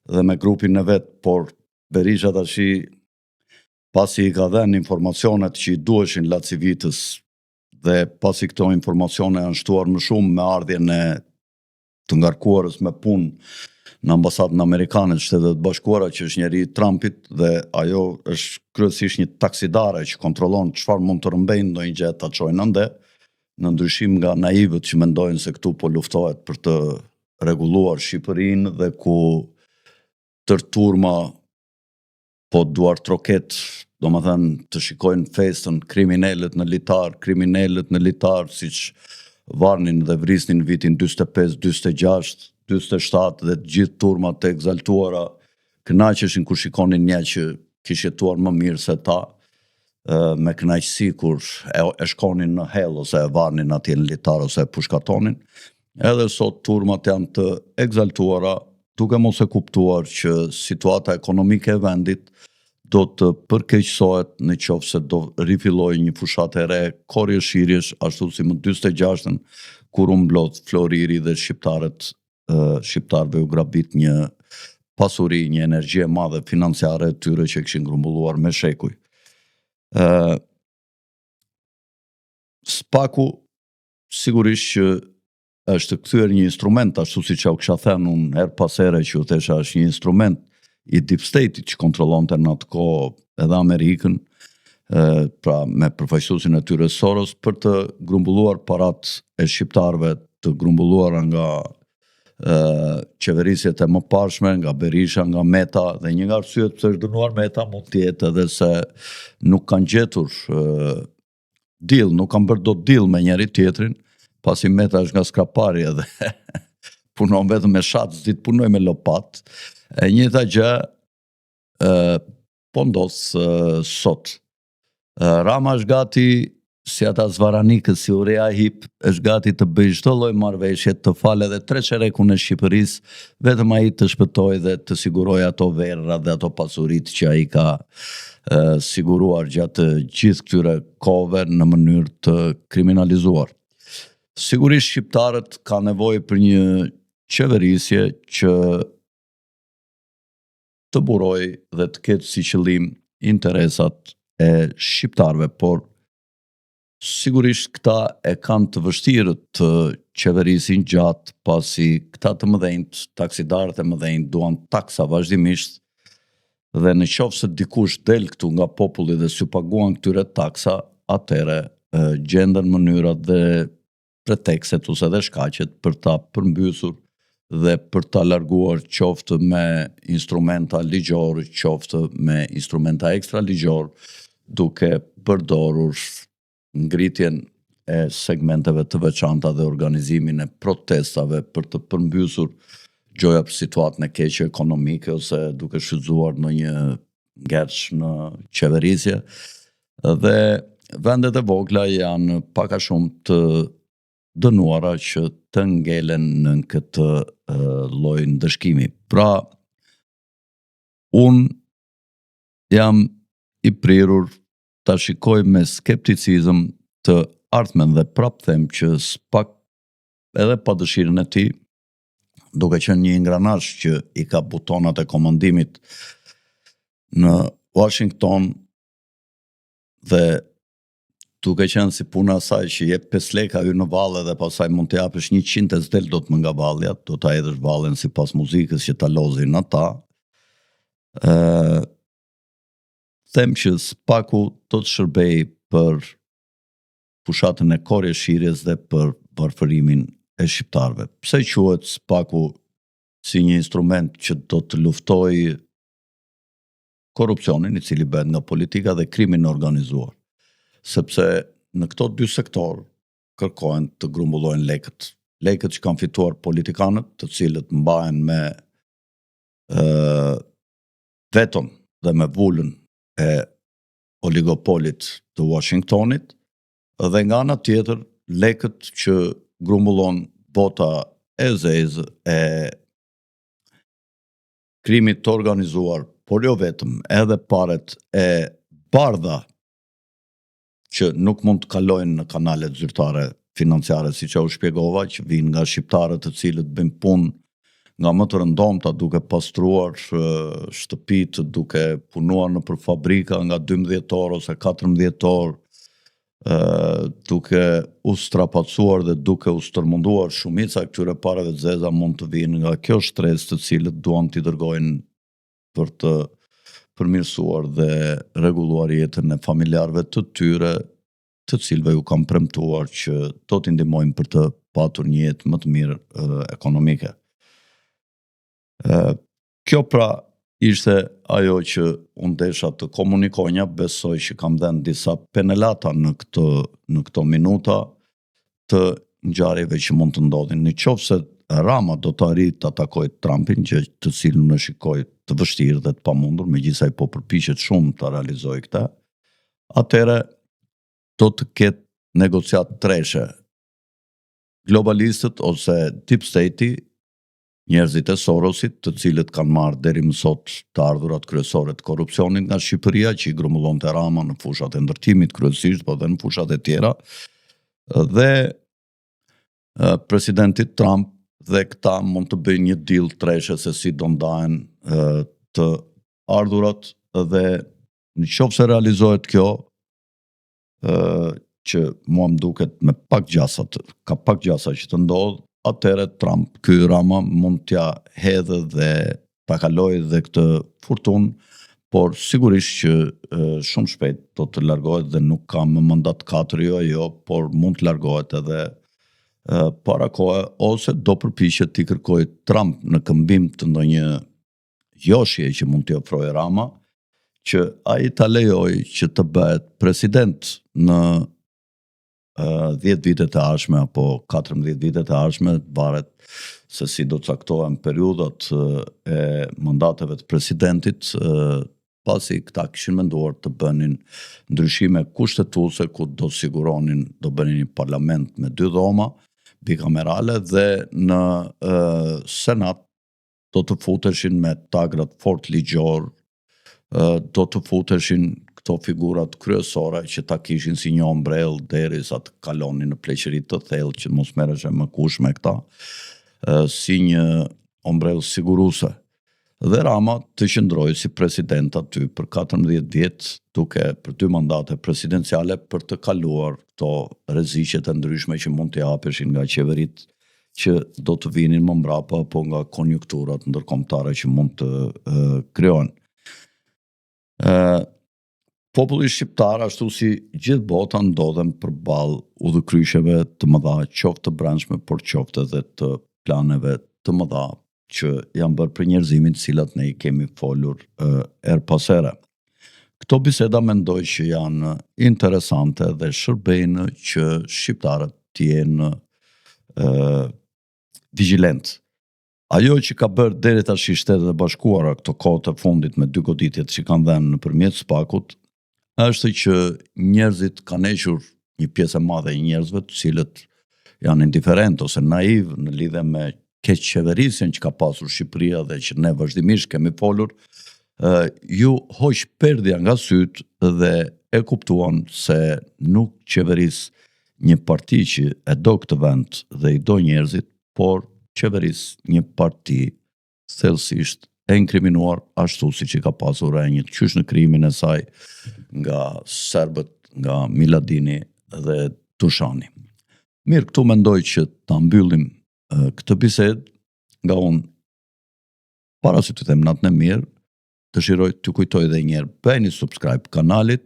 dhe me grupin e vet, por Berisha tashi pasi i ka dhënë informacionet që i duheshin Lacivitës dhe pasi këto informacione janë shtuar më shumë me ardhjen e të ngarkuarës me punë në ambasadën amerikane të Shteteve të Bashkuara, që është njeri i Trumpit dhe ajo është kryesisht një taksidare që kontrollon çfarë mund të rrëmbejnë ndonjë gjë ta çojnë ande, në ndryshim nga naivët që mendojnë se këtu po luftohet për të rregulluar Shqipërinë dhe ku tërë turma po duartroket, domethënë të shikojnë festën, kriminelët në litar, kriminelët në litar, siç varnin dhe vrisnin vitin 45, 46, 47 dhe të gjithë turmat të ekzaltuara kënaqeshin kur shikonin një që kish jetuar më mirë se ta, me kënaqësi kur e, e shkonin në hell ose e varnin atje në litar ose e pushkatonin. Edhe sot turmat janë të ekzaltuara, duke mos e kuptuar që situata ekonomike e vendit do të përkeqësohet në qoftë se do rifillojë një fushatë e re korrje shirjesh, ashtu si më 46-ën, kur u mblodh floriri dhe shqiptarët shqiptarëve u grabit një pasuri, një energji e madhe financiare e tyre që kishin grumbulluar me shekuj. Ë Spaku sigurisht që është kthyer një instrument, ashtu siç ja u kisha thënë unë herë pas here që u thesha është një instrument i deep state-it që kontrollonte në atë kohë edhe Amerikën, e, pra me përfaqësuesin e tyre Soros për të grumbulluar parat e shqiptarëve të grumbulluara nga e, qeverisjet e mëparshme, nga Berisha, nga Meta dhe një nga arsyet pse është dënuar Meta mund të jetë edhe se nuk kanë gjetur e, deal, nuk kanë bërë dot deal me njëri tjetrin, pasi Meta është nga Skrapari edhe punon vetëm me shat, s'di të punoj me lopat. E njëjta gjë ë po ndodh sot. Rama është gati si ata zvarranikët, si Uriah Heep, është gati të bëjë çdo lloj marrëveshje, të falë edhe tre çerekun e Shqipërisë, vetëm ai të shpëtojë dhe të sigurojë ato verërat dhe ato pasuritë që ai ka siguruar gjatë gjithë këtyre kohëve në mënyrë të kriminalizuar. Sigurisht shqiptarët kanë nevojë për një qeverisje që të burojë dhe të ketë si qëllim interesat e shqiptarëve, por sigurisht këta e kanë të vështirë të qeverisin gjatë, pasi këta të mëdhenjtë, taksidarët e mëdhenj duan taksa vazhdimisht dhe në qoftë se dikush del këtu nga populli dhe s'ju paguan këtyre taksa, atëherë gjenden mënyrat dhe pretekstet ose edhe shkaqet për ta përmbysur dhe për ta larguar qoftë me instrumenta ligjor, qoftë me instrumenta ekstra ligjor, duke përdorur ngritjen e segmenteve të veçanta dhe organizimin e protestave për të përmbysur gjoja për situatën e keqe ekonomike ose duke shfrytëzuar ndonjë ngërç në qeverisje dhe vendet e vogla janë pak a shumë të dënuara që të ngelen në këtë lloj ndëshkimi. Pra, unë jam i prirur ta shikoj me skepticizëm të ardhmen dhe prap them që SPAK edhe pa dëshirën e tij, duke qenë një ingranazh që i ka butonat e komandimit në Washington dhe duke qenë si puna asaj që jep 5 leka hyn në valle dhe pastaj mund të japësh 100 e s'del dot më nga vallja, do ta hedhësh vallen sipas muzikës që ta lozin ata. Ë them që SPAK-u do të shërbejë për fushatën e korrje shirjes dhe për varfërimin e shqiptarëve. Pse quhet SPAK-u si një instrument që do të luftojë korrupsionin i cili bëhet nga politika dhe krimin e organizuar? Sepse në këto dy sektorë kërkohen të grumbullojnë lekët. Lekët që kanë fituar politikanët, të cilët mbahen me ë veton dhe me vulën e oligopolit të Washingtonit dhe nga ana tjetër lekët që grumbullon bota e zezë e krimit të organizuar, por jo vetëm, edhe paret e bardha që nuk mund të kalojnë në kanalet zyrtare financiare, siç e u shpjegova, që vijnë nga shqiptarët të cilët bëjnë punë nga më të rëndomta duke pastruar shtëpitë, duke punuar nëpër fabrika nga 12 orë ose 14 orë, duke u strapacuar dhe duke u stërmunduar, shumica e këtyre pareve të zeza mund të vijnë nga kjo shtresë të cilët duan t'i dërgojnë për të përmirësuar dhe rregulluar jetën e familjarëve të tyre, të cilëve ju kanë premtuar që do t'i ndihmojnë për të patur një jetë më të mirë ekonomike. Kjo pra ishte ajo që unë desha të komunikonja, besoj që kam dhënë disa penelata në këtë në këto minuta të ngjarjeve që mund të ndodhin. Në qoftë se Rama do të arrijë ta takojë Trumpin, gjë të cilën unë e shikoj të vështirë dhe të pamundur, megjithëse ai po përpiqet shumë ta realizojë këtë, atëherë do të ketë negociatë treshe. Globalistët ose deep state-i Njerëzit e Sorosit, të cilët kanë marrë deri më sot të ardhurat kryesore të korrupsionit nga Shqipëria, që i grumbullonte Rama në fushat e ndërtimit kryesisht, po dhe në fushat e tjera, dhe presidenti Trump dhe këta mund të bëjnë një deal treshe se si do ndahen të ardhurat dhe në qoftë se realizohet kjo, që mua më duket me pak gjasa, të, ka pak gjasa që të ndodhë, atëherë Trump, ky Rama mund t'ja hedhë dhe ta kalojë dhe këtë furtunë, por sigurisht që e, shumë shpejt do të largohet dhe nuk ka më mandat 4 jo jo, por mund të largohet edhe e, para kohe ose do përpiqet t'i kërkojë Trump në këmbim të ndonjë joshje që mund t'i ofrojë Rama, që ai ta lejojë që të bëhet president në 10 vitet e ardhshme apo 14 vitet e ardhshme, varet se si do të caktohen periudhat e mandateve të presidentit, pasi këta kishin menduar të bënin ndryshime kushtetuese ku do siguronin, do bënin një parlament me dy dhoma bikamerale dhe në e, senat do të futeshin me tagra të fortë ligjorë, do të futeshin këto figurat kryesore që ta kishin si një ombrellë derisa të kalonin në pleqëri të thellë që mos merreshe më kush me këta, si një ombrellë siguruese. Dhe Rama të qëndrojë si president aty për 14 vjet, duke për dy mandate presidenciale për të kaluar këto rreziqet e ndryshme që mund t'i hapeshin nga qeveritë që do të vinin më mbrapa apo nga konjunkturat ndërkombëtare që mund të krijohen. Ë populli shqiptar ashtu si gjithë bota ndodhen përballë udhëkryqeve të mëdha, qoftë të brendshme, por qoftë edhe të planeve të mëdha që janë bërë për njerëzimin, të cilat ne i kemi folur herë pas here. Këto biseda mendoj që janë interesante dhe shërbejnë që shqiptarët të jenë vigjilent. Ajo që ka bërë deri tash Shtetet e Bashkuara këto kohë të fundit me dy goditjet që kanë dhënë nëpërmjet SPAK-ut, është që njerëzit kanë hequr një pjesë e madhe e njerëzve të cilët janë indiferentë ose naiv në lidhje me keqqeverisjen që ka pasur Shqipëria dhe që ne vazhdimisht kemi folur, ju hoq perdja nga sytë dhe e kuptuan se nuk qeveris një parti që e do këtë vend dhe i do njerëzit, por qeveris një parti thellësisht e inkriminuar ashtu siç i ka pasur rrënjët qysh në krijimin e saj nga serbët, nga Miladini dhe Dushani. Mirë, këtu mendoj që ta mbyllim këtë bisedë nga unë para se të them natën e mirë, dëshiroj t'ju kujtoj edhe një herë bëjeni subscribe kanalit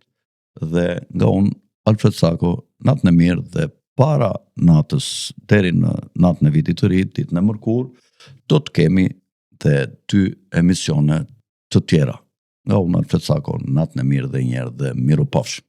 dhe nga unë Alfred Sako, natën e mirë dhe para natës deri në natën e vitit të ri, ditën e mërkurë, do të kemi dhe dy emisione të tjera. Nga unë Alfred Sako, natën e mirë dhe një herë dhe mirupafshim.